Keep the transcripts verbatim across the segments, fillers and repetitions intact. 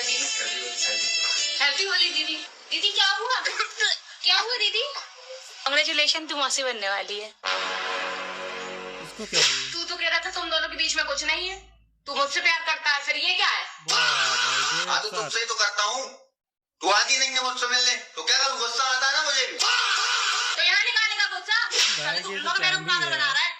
Happy Holi दीदी। दीदी, क्या हुआ? क्या हुआ दीदी? Congratulation, तू मौसी बनने वाली है। इसको क्या हुआ? तू तो कह रहा था तुम दोनों के बीच में कुछ नहीं है, तू मुझसे प्यार करता है, फिर ये क्या है? वाह भाई, हाँ, तो तुझसे ही तो करता हूँ। तू आती नहीं है मुझसे मिलने, तो क्या करूँ? गुस्सा आता है ना मुझे भी। तो यहाँ निकालेगा गुस्सा? साले, तू हम लोग मेरे को पागल बना रहा है।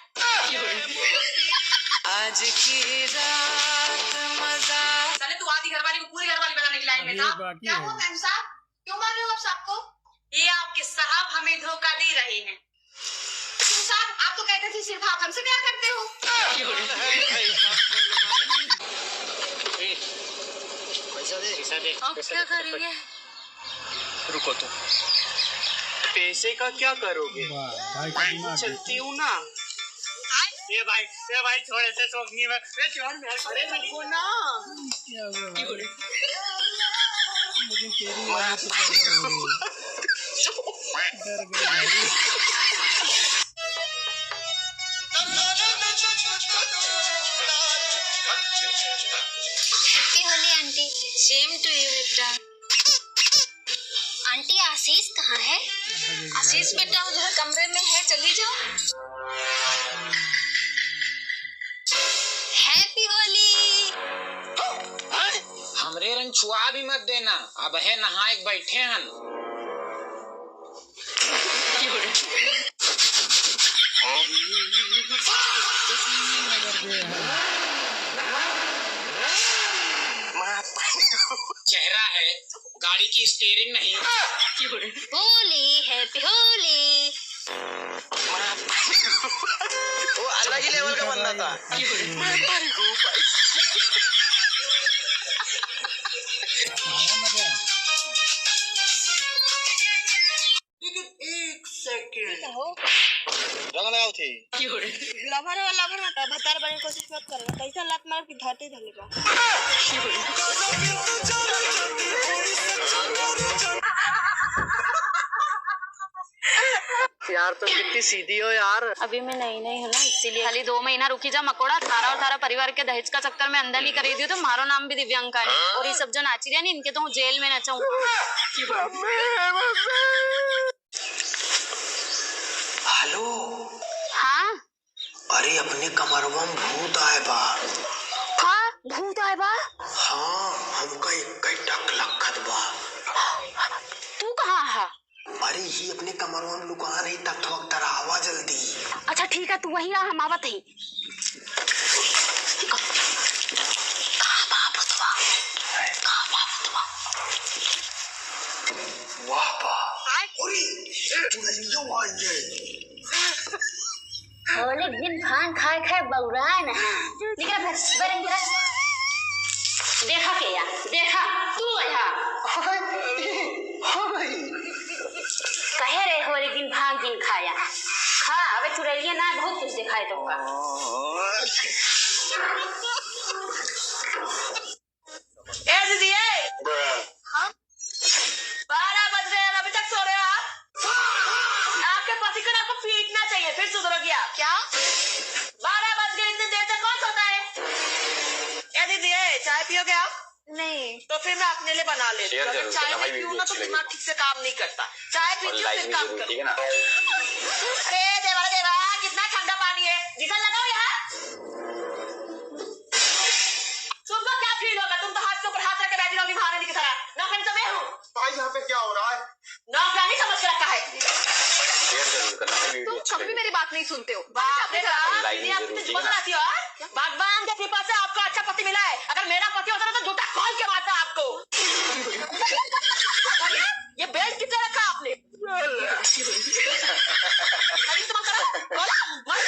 आज की रात मजा। साले, तू आधी घरवाली को पूरी घरवाली बनाने की लाइन में था। क्या हुआ मेम साहब, क्यों मार रहे हो आप साहब को? ये आपके साहब हमें धोखा दे रहे हैं। तुम साहब, आप तो कहते थे सिर्फ आप हमसे प्यार करते हो। ए, पैसा दे। पैसा दे। अब क्या करेंगे? रुको तुम। पैसे का क्या करोगे? वाह, भाई का दिमाग चलती हूँ ना। ए भाई, ए भाई, छोड़, ऐसे शौक नहीं है। ए, छोड़, अरे रुको ना। क्या हुआ? लेकिन तेरी आवाज तो ज्यादा हो रही है। डर गई भाई। Happy Holi aunty। Same to you बेटा। Aunty, आशीष कहाँ है? आशीष बेटा उधर कमरे में है, चली जाओ। Happy Holi। हमरे रंग छुआ भी मत देना, अबहे नहाए के बैठे हन। चेहरा है, गाड़ी की steering नहीं। Holi, Happy Holi। वो अलग ही level का बंदा था। लेकिन एक second। रंग लगाओ थे। Lover हो, lover मत, भतार बने कोशिश मत करना। कैसा लात मार के धरती धले बा। यार, तुम कितनी सीधी हो यार। अभी मैं नई नई हूँ ना, इसीलिए। खाली दो महीना रुकी जा मकोड़ा, थारा और थारा परिवार के दहेज का चक्कर में अंधा नहीं करी दियो तो म्हारो नाम भी दिव्यांका नहीं। और ये सब जो नाची रहे ना, इनके तो हूँ जेल में नचाऊँ। Hello। हाँ। अरे, अपने कमरवा में भूत आए बा। का? भूत आए बा? हाँ, हमका एक टक लखत बा। तू कहाँ हा? अरे, ही अपने कमरवा में लुकान है, तक थोक डरावा जल्दी। अच्छा, ठीक है, तू वहीं रहा, हम आवत ही। कहाँ बा भूतवा? कहाँ बा भूतवा? वाह बा। अरे, चुड़ैलियो आ गए। होली के दिन भांग खाए खाए बौराए न है। निकल फिर, बरे निकल। देखा के या, देखा, तू आया। हाँ भाई। कहे रहे होली के दिन भांग जिन खाया। खा, अबे चुड़ैलिया ना बहुत कुछ दिखाए तो का। ए दीदी, ए। हाँ? बारह बज गए और अभी तक सो रहे हो आप? आपके पति को ना आपको पीटना चाहिए, फिर सुधरोगी आप। क्या? बारह बज गए, इतनी देर तक कौन सोता है? ए दीदी, ए, चाय पियोगे आप? नहीं। तो फिर मैं अपने लिए बना लेती हूँ। अगर चाय नहीं पीऊँ ना तो दिमाग ठीक से काम नहीं करता। चाय पीती हूँ, फिर काम करती हूँ। अरे देवा, देवा, कितना ठंडा पानी है, geyser लगाओ यहाँ। तुमको क्या feel होगा? तुम तो हाथ के ऊपर हाथ रख के बैठी रहोगी महारानी की तरह। नौकरानी तो मैं हूँ। भाई, यहाँ पे क्या हो रहा है? नौकरानी समझ के रखा है। तुम कभी मेरी बात नहीं सुनते हो। बाप रे बाप, दुनिया की दुश्मन बनाती हो, हाँ? भगवान के कृपा से आपको अच्छा पति मिला है। अगर मेरा पति होता ना तो जूता खोल के मारता आपको। अरे, ये belt किस तरह रखा आपने? अरे, तुम करो, बोलो, मत।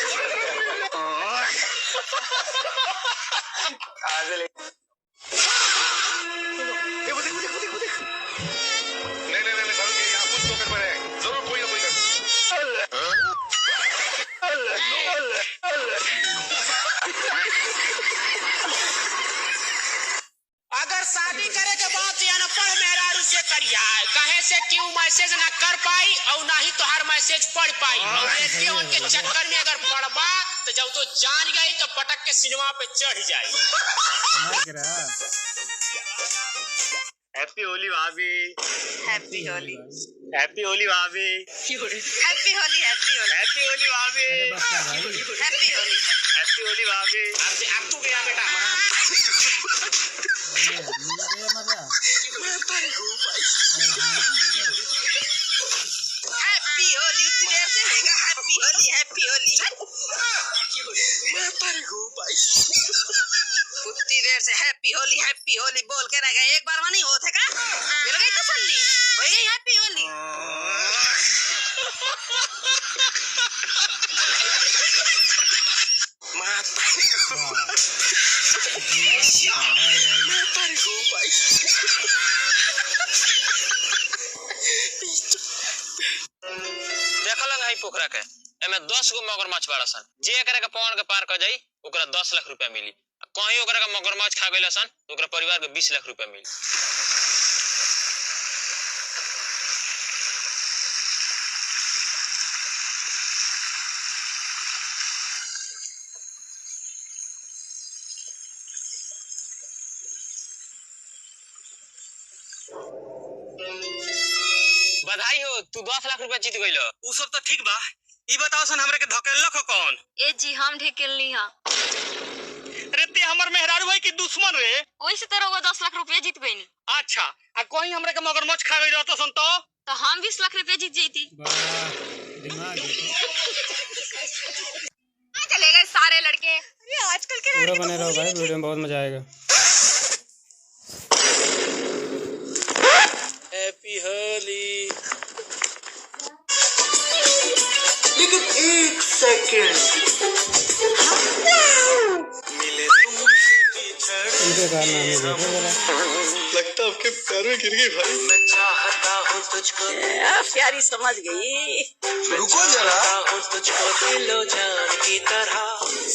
देखो, देखो, देखो, देखो, देखो। नहीं, नहीं, नहीं, नहीं, सारुण, ये यहाँ कुछ तो गड़बड़ है। जरूर कोई ना कोई गड़बड़। अगर शादी करे के बाद ये अनपढ़ मेहरारू से करिया है, काहे से कि ऊ message ना कर पाई और ना ही तोहार message पढ़ पाई। और लड़के होन के चक्कर में अगर पड़बा, तो जब तो जान गई, तो पटक के सिनेमा पे चढ़ जाई। समझ रहा। Happy Holi भाभी। Happy Holi। Happy Holi भाभी। Happy Holi, Happy Holi। Happy Holi भाभी। अरे बस कर भाई। Happy Holi। Happy Holi भाभी। अब, अब तू गया बेटा। अरे, ये मजा। Happy Holi, उतनी देर से रहेगा, Happy Holi, Happy Holi। मैं पर हूँ भाई। उतनी देर से Happy Holi, Happy Holi बोल के रह गए, एक बार में नहीं होत है का? मिल गई तसल्ली, हो गई Happy Holi। माता। मैं पर हूँ भाई। देखलन है पोखरा के, एमे दस गो मगरमच्छ बाड़ा सन। जे एकरा के पकड़ के पार कर जाई, ओकरा दस लाख रुपया मिली। आ कहीं ओकरा के मगरमच्छ खा गइला सन, तो ओकरा परिवार के बीस लाख रुपया मिली। बधाई हो, तू दस लाख रुपया जीत गइल। उ सब तो ठीक बा, ई बताओ सन, हमरा के धकेललक ह कौन? ए जी, हम ढकेलनी ह। रे, ते हमर मेहरारू है कि दुश्मन रे? ओइसे तो रउआ दस लाख रुपया जीत गइनी। अच्छा, आ कहीं हमरा के मगरमच्छ खा गई रहत सन तो? तो हम बीस लाख रुपया जीत जैती। वाह, दिमाग है। चले गए सारे लड़के। अरे, आजकल के पूरा लड़के तो बने रहो होली भाई, नहीं वीडियो में बहुत मजा आएगा। Happy Holi। लेकिन एक सेकंड। मिले तुमसे बिछड़ इनके कारनामे देखो जरा। लगता है आपके पैर में गिर गई भाई। मैं चाहता हूँ तुझको। ए, प्यारी समझ गई। रुको जरा।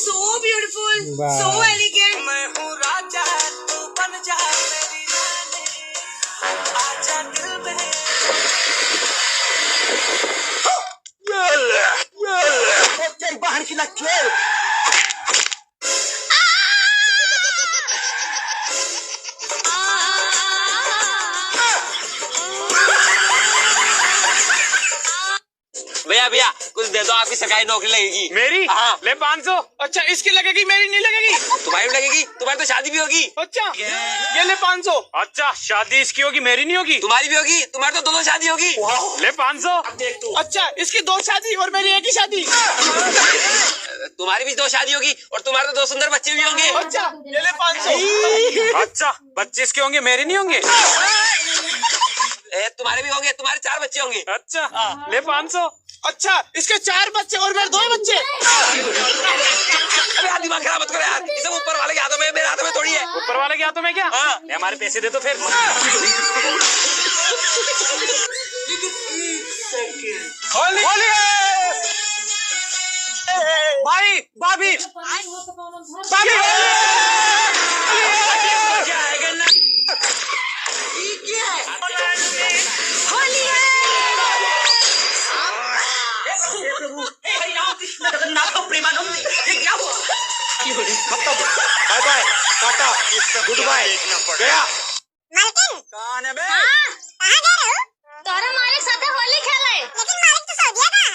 So beautiful, वाह। So elegant। मैं हूँ राजा, तू बन जा मेरी रानी। आजा दिल में। ये ले, ये ले। ओ तेरी बहन की लट्ठू। भैया, भैया, कुछ दे दो, आपकी सरकारी नौकरी लगेगी। मेरी? हाँ। ले पाँच सौ। अच्छा, इसकी लगेगी, मेरी नहीं लगेगी। तुम्हारी भी लगेगी, तुम्हारी तो शादी भी होगी। अच्छा, ये ले पाँच सौ। अच्छा, शादी इसकी होगी, मेरी नहीं होगी। तुम्हारी भी होगी, तुम्हारी तो दोनों शादी होगी। ले पाँच सौ। अब देख तू। अच्छा, इसकी दो शादी और मेरी एक ही शादी। तुम्हारी भी दो शादी होगी और तुम्हारे तो दो सुंदर बच्चे भी होंगे। अच्छा, ये ले पाँच सौ। अच्छा, बच्चे इसके होंगे, मेरे नहीं होंगे। ए, तुम्हारे भी होंगे, तुम्हारे चार बच्चे होंगे। अच्छा, हाँ। ले पाँच सौ। अच्छा, इसके चार बच्चे और मेरे दो ही बच्चे। अरे यार, दिमाग खराब मत करो यार, ये सब ऊपर वाले के हाथों में, मेरे हाथों में थोड़ी है। ऊपर वाले के हाथों में क्या? हाँ। ये हमारे पैसे दे दो फिर। होली, होली है। भाई, भाभी, भाभी। होली है। हे प्रभु, हे हरि राम कृष्ण जगन्नाथ प्रेमानंद, ये क्या हुआ? मतलब, bye bye, टाटा, good bye, गया। मालकिन। कौन है बे? हाँ। कहाँ गए रहो? तोहरा मालिक साथे होली खेले। लेकिन मालिक तो सऊदिया का है।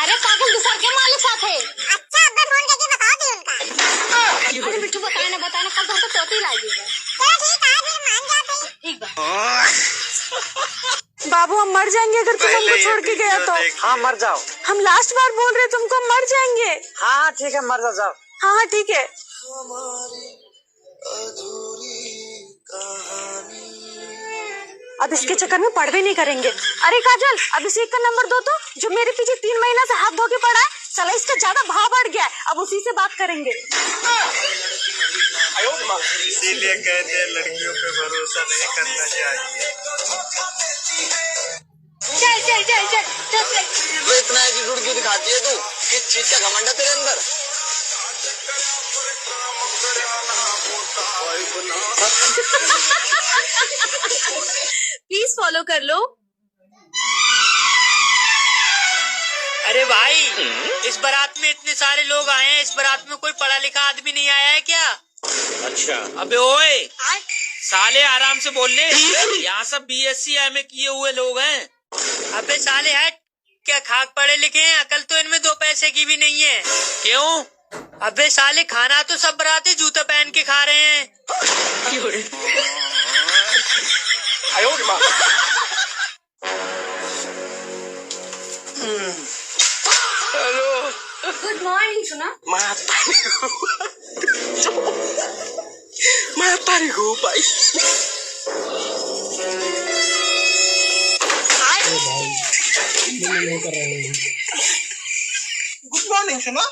अरे पागल, दूसर के मालिक साथे। अच्छा, अब्बे फोन करके बताओ दी उनका। अरे बिट्टू, बताए ना, बताए ना, कल तो हमको चोटी लागी है। चलो ठीक है, फिर मान जाते हैं। ठीक बा। बाबू, हम मर जाएंगे अगर तुम हमको छोड़ के गया तो। हाँ, मर जाओ। हम last बार बोल रहे, तुमको, हम मर जाएंगे। हाँ, ठीक है, मर जाओ, जाओ। हाँ, हाँ, ठीक है। अब इसके चक्कर में पड़बे नहीं करेंगे। अरे काजल, अभिषेक का नंबर दो तो, जो मेरे पीछे तीन महीना से हाथ धो के पड़ा है। साला इसका ज्यादा भाव बढ़ गया है, अब उसी से बात करेंगे। इसीलिए कहते हैं लड़कियों पे भरोसा नहीं करना चाहिए। चल, चल, चल, चल, चल, चल। तो इतना attitude क्यों दिखाती है तू? किस चीज का घमंड है तेरे अंदर? Please follow कर लो। अरे भाई, इस बारात में इतने सारे लोग आए हैं, इस बारात में कोई पढ़ा लिखा आदमी नहीं आया है क्या? अच्छा। अबे ओए, साले आराम से बोल ले, यहाँ सब बीएससी एमए किए हुए लोग हैं। अबे साले हट, क्या खाक पढ़े लिखे हैं? अकल तो इनमें दो पैसे की भी नहीं है। क्यों? अबे साले खाना तो सब बनाते, जूता पहन के खा रहे हैं। हेलो। गुड मॉर्निंग सुना। माता रे। माता रे गो भाई। गुड मॉर्निंग सुना।